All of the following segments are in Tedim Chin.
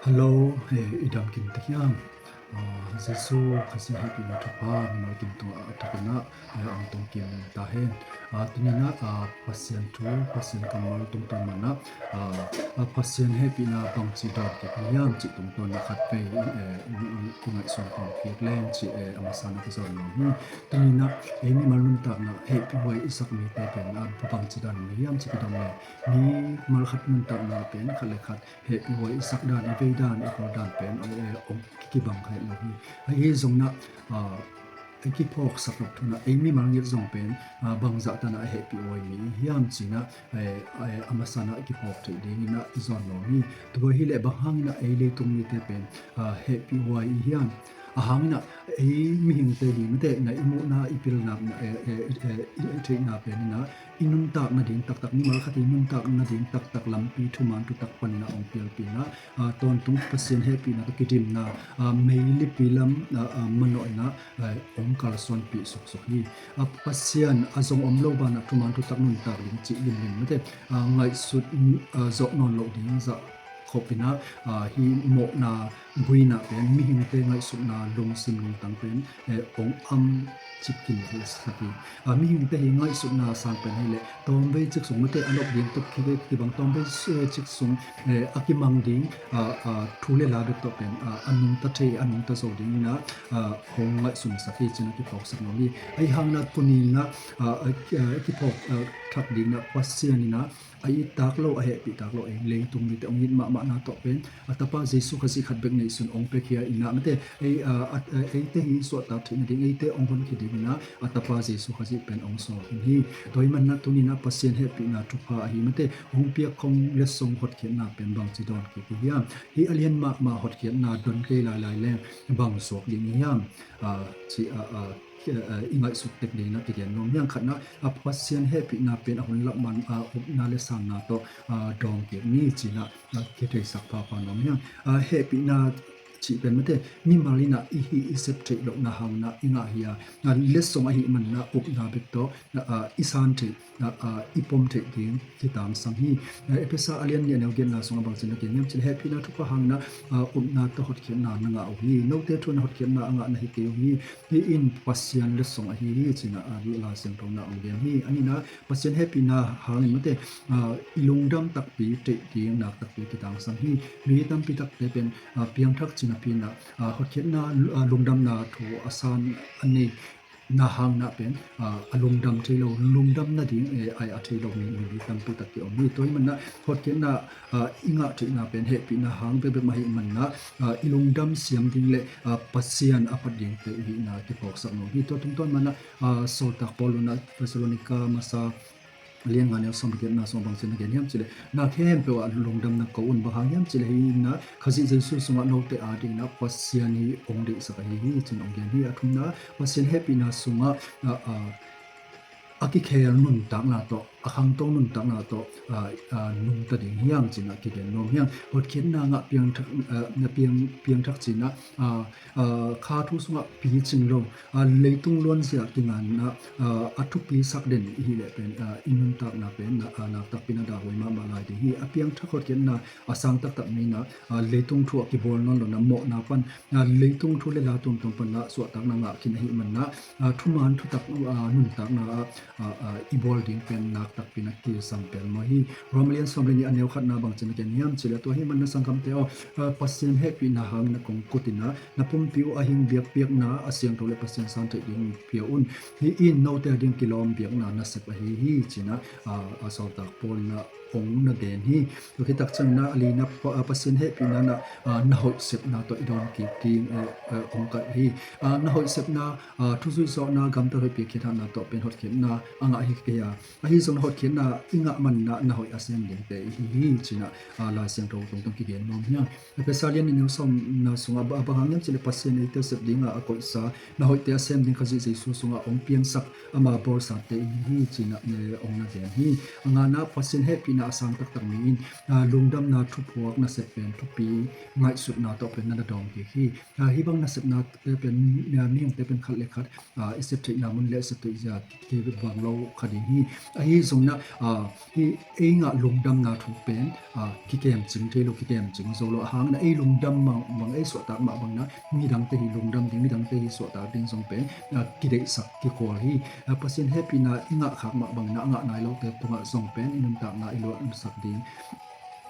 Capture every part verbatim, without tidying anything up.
Hello, eh, i dam kim ta hiam? Ah, Jesu Khazih hehpihna thupha mimal kim tungah a thukinah, eh, ang tungkim ta hen. Ah, tuninah, ah, Pasian thu, Pasian kammal tungtawn manah, ah, ah, Pasian hehpihna bangci dawn kik hiam cih tungtawn a khatvei, eh, i ngaihsun khawm kik leng cih, eh, a masana ka zon nuam hi. Tuninah, eh, mimal nuntakna hehpih huai i sak mite pen, ah, bangci dawn hiam cih kidong leng. Mimal khat nuntakna pen khat le khat hehpih huai i sak dan, i vei dan, i kawl dan pen, eh, ong kibang kha het lo hi. Ahi zongin ah, ah, i kiphawksak lo thunah ei mimal ngiat zong pen, ah, bangzah tanah a hehpih huai mi hiam cinah, eh, eh, a masanah kiphawk theih dinginah i zon nuam hi. Tua hileh bang hanginah ei leitung mite pen, ah, hehpih huai i hiam? A hanginah ei mihingte hi mate, na i muhna, i pilna, eh, eh, eh, i theihna peninah i nuntak nading taktak, mimal khat i nuntak nading taktak lampi thuman thutak paninah ong pialpinah, ah, tawntung Pasian hehpihna tawh kidimna, ah, meilipi lam, ah, ah, manawhinah, ah, ong kalsuanpih suksuk hi. Ah, Pasian a zong om lo banah thuman thutak nuntak ding cih limlim mate, ah, ngaihsut, ah, zawh nawn loh ding zah khopinah, ah, hih mawhna guina pen mihingte ngaihsutna lungsim lungtang pen, eh, ong am cipkin hi sak hi. Ah, mihingte hi ngaihsutna sang pen hileh tawmvei cik sung mate a nop ding tuk kibang tawmvei, eh, cik sung, eh, a kimang ding, ah, ah, thu le la bek tawh pen, ah, a nungta thei, a nungta zo dinginah, ah, hong ngaihsun sak hi cinah kiphawksak nuam hi. Ahi hanginah tuninah, ah, ah, ah, kiphawk, ah, thak dinginah Pasian inah a it tak lo, a hehpih tak lo, ei leitung mite ong it mahmahna tawh pen a tapa Jesu Khazih khat bek neihsun ong pia khia inah mate, ei, ah, ah, ah, eite hi suahtak theih nading, eite ong honkhia dinginah a tapa Jesu Khazih pen ong sawl khin hi. Tua hi manah tuninah Pasian hehpihna thupha ahi mate ong piak khong letsong hotkhiatna pen bangci dawn kik hi hiam? Hih a lian mahmah hotkhiatna don kei lailai leng bang suak ding hiam? Ah, ci, ah, ah, i ngaihsut tek dingin a kigen nuam hi. Khatna, a Pasian hehpihna pen a hun lak man a upna le sanna tawh, a, dawng kik ni cinah, a, kitheisak phapha nuam hi. A, hehpihna cih pen mate mimal inah i hih i sep theih lohna hangin i ngah hi a, a, letsong ahih manin upna bek tawh, a, a, i san theih, a, a, i pom theih ding kitangsang hi. A, Efesa a lian nih a neu giatna sungah bangci na gen hiam cih leh hehpihna thupha hangin, a, upna tawh hotkhiatna na ngah uh hi. Note thu na hotkhiatna a ngah na hi kei uh hi. Hih in Pasian letsong ahi hi cinah, a, Lai Siangtho na ong gen hi. A nihna, Pasian hehpihna hangin mate, a, i lungdam takpi theih ding nak takpi kitangsang hi. Mi tampi takte pen, a, piangthak cih napi inah, a, hotkhiatna, a, lungdamna thu a san a nei na hangin pen, a, a lungdam thei lo, lungdam nading, e, ai a thei lo mi, mi tampi tak kiom hi. Tua hi manah hotkhiatna, a, i ngah theihna pen hehpihna hang bekbek mah ahih manah, a, i lungdam siam ding le, a, Pasian a phat dingte i hihna kiphawksak nuam hi. Tua tungtawn manah, a, sawltak Paul in ah Thessalonika masa a lian nga neu sawm le giatna sungah bangci na gen hiam cih leh, na khempeuh ah lungdam na ko un. Bang hang hiam cih leh hih in ah Khazih Jesu sungah note adingin ah Pasian in ong deihsak ahi hi cinah ong gen hi. A thumna, Pasian hehpihna sungah, a, a, a kikhel nuntakna tawh, a khangto nuntakna tawh, a, a, nungta ding hi cinah kigen nuam hi. Hotkhiatna ngah piangthak, a, na piang, piangthak cinah, a, a, kha thu sungah picing lo, a, leitung luanzia kinganna, a, a thupi sak den i hih leh pen, a, i nuntakna pen, a, nak takpi in a dahhuai mahmah lai ding hi. A piangthak hotkhiatna a sang taktak mi in ah, a, leitung thu ah kibawl nawn lo in ah mawhna pan, a, leitung thu le la tuamtuam pan ah suahtakna ngah khin ahih manin ah, a, thuman thutak, a, nuntakna ah, a, a, i bawl ding pen nak takpi in ah kisam pelmawh hi. Rom a lian sawm le nih a neu khatna bangci na gen hiam cih leh, tua hi manah sanggamte aw, a, Pasian hehpihna hangin na kong kut in ah na pumpi uh a hing biakpiakna a siangtho le Pasian san theih ding pia un. Hih in note ading kilawm biakna nasep ahi hi cinah, a, a, sawltak Paul in ah ong na gen hi. Tua khit tak ciangin ah a lina, a, Pasian hehpihna in ah, a, na hoih sepna tawh i dawn kik ding, a, a, ong kaih hi. A, na hoih sepna, a, thuzui zawhna, gamtat hoih piakkhiatna tawh pen hotkhiatna a ngah hi kei a, ahi zongin hotkhiatna i ngah manin ah na hoih a sem dingte i hi hi cinah, a, Lai Siangtho tungtawnin kigen nuam hi. Efesa lian nih a neu sawmna sungah, a, bang hang hiam cih leh Pasian in eite sep dingin a koihsa, na hoihte a sem ding Khazih Jesu sungah ong piangsak ama bawlsate i hi hi cinah, e, ong na gen hi. A ngana, Pasian hehpihna a sang taktak mi in, a, lungdamna thuphuak nasep pen thupi ngaihsutna tawh pen na na dawng kik hi. A, hih bang nasepnate pen, a, mihingte pen khat le khat, a, i sep theihna mun le sep theih zia kibang lo kha ding hi. Ahi Sungna, ah, hi ei ngah lungdamna thu pen, ah, kikem cing thei lo, kikem cing zo lo. A hang na ei lungdam mah bang, ei suahtak mah bang na midangte hi lungdam ding, midangte hi suahtak ding zong pen, ah, kideihsak kikhual hi. Ah, Pasian hehpihna i ngah khak mah bang na a ngah nai lote tungah zong pen i nuntakna i luahsak ding,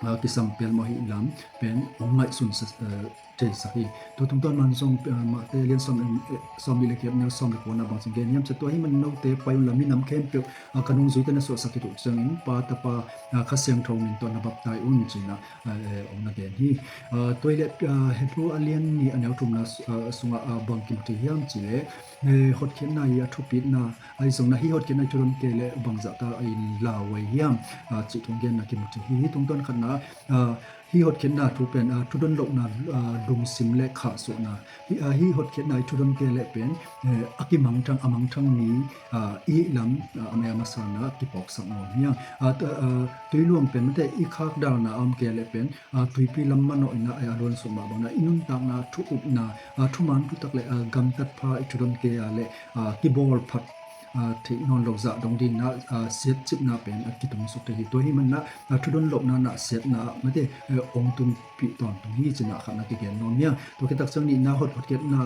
ah, kisam pelmawh hi lam pen hong ngaihsun sa, ah, theisak hi. Tua tungtawn man zong, ah, Mate lian sawm, eh, sawm nih le giat neu sawm le kuana bang ci gen hiam cih leh, tua ahih man note pai un la, minam khempeuh, ah, ka nungzuite na suahsak khit uh ciangin Pa, Tapa, ah, Kha Siangtho min tawh na baptai un ci-in ah, ah, eh, hong na gen hi. Ah, tua hi leh, ah, Hebru a lian nih a neu thumna, ah, sungah, ah, bang kimu thei hiam cih leh, eh, hotkhiatna i a thupitna, ahi zongin ah hih hotkhiatna i thudon kei leh bangzahta in lauhuai hiam, ah, cih thu genna kimu thei hi. Hih tungtawn khatna, ah, hih hotkhiatna thu pen, ah, thudon lohna, ah, lungsim le khahsuahna. Hih, ah, hih hotkhiatna i thudon kei leh pen, eh, a kimangthang, a mangthang mi, ah, i hih lam, ah, a masa a masa in ah kipawksak nuam hi hang. Ah, tu-, ah, tui luang pen mate i khakdalna a om kei leh pen, ah, tuipi lam manawh in ah, eh, a luan suk mah bang na i nuntakna thu upna, ah, thuman thutak le, ah, gamtat pha i thudon kei a leh, ah, kibawl phat, ah, theih nawn lo zah dong ding in ah, ah, siatcipna pen, ah, kitung suk thei hi. Tua ahih man na, ah, thudon lohna na siatna ah mate, eh, hong tunpih tawntung hi ci-in ah khatna kigen nuam hi hang. Tua khit tak ciang nihna hot, hotkhiatna,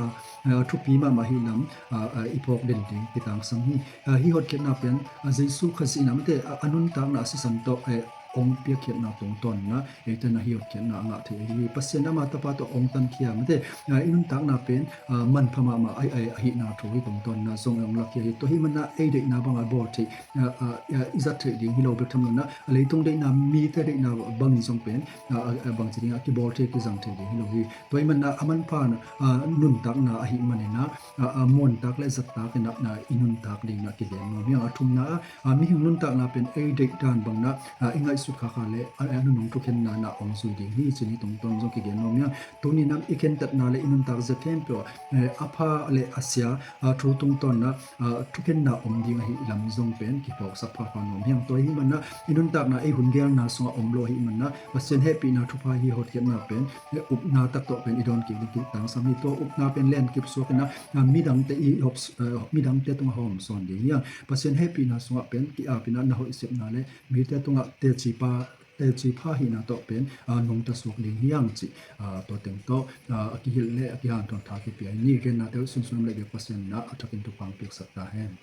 ah, thupi mahmah hi lam, ah, ah, i phawk den ding kitangsam hi. Ah, hih hotkhiatna pen, ah, Jesu Khazih in ah mate, ah, a nuntakna a sisan tawh, eh, hong piakkhiatna tungtawn in ah eite in ah hih hotkhiatna a ngah thei ahi hi. Pasian amah Tapa tawh hong tankhia mate, ah, i nuntakna pen, ah, manpha mahmah a, a, ahihna thu hih tungtawn in ah zong hong lakhia hi. Tua ahih man na ei deihna bang a bawl theih, ah, ah, ah, i zat theih ding hi lo bek tham lo in ah, a leitung deihna, mite deihna bang zong pen, ah, ah, ah, bangci ding a kibawl thei, kizang thei ding hi lo hi. Tua ahih man na a manpha, ah, nuntakna ahih manin ah, ah, ah, muantak le zattak in ah, ah, i nuntak ding in ah kigen nuam hi hang. A thumna ah, ah, mihing nuntakna pen ei deih dan bang na, ah, i ngaihsut khak a leh, ah, a nunung thukhenna in ah hong zui ding hi ci-in hih tungtawn zong kigen nuam hi hang. Tuni in ah i khentatna le i nuntak zia khempeuh ah, eh, a pha le a sia, ah, thu tungtawn in ah, ah, thukhenna om ding ahih lam zong pen kiphawksak phapha nuam hi hang. Tua ahih man na i nuntakna ei hun gelna sungah om lo ahih man na Pasian hehpihna thupha hih hotkhiatna pen, eh, upna tak tawh pen i dawn kik ding kitangsam hi. Tua upna pen lenkip suak in ah, ah, midangte i hop, eh, midangte tungah hawm sawn ding hi hang. Pasian hehpihna sungah pen ki-ap in ah na hoihsepna le mite tungah teci pha, teci pha hihna tawh pen, ah, nungta suak ding hi hang cih, ah, tua teng tawh, ah, a kihilh le a kihanthawn tha kipia hi. Ni gennate uh sunsun om leh bek Pasian in ah a thakin thupha hong piaksak ta hen.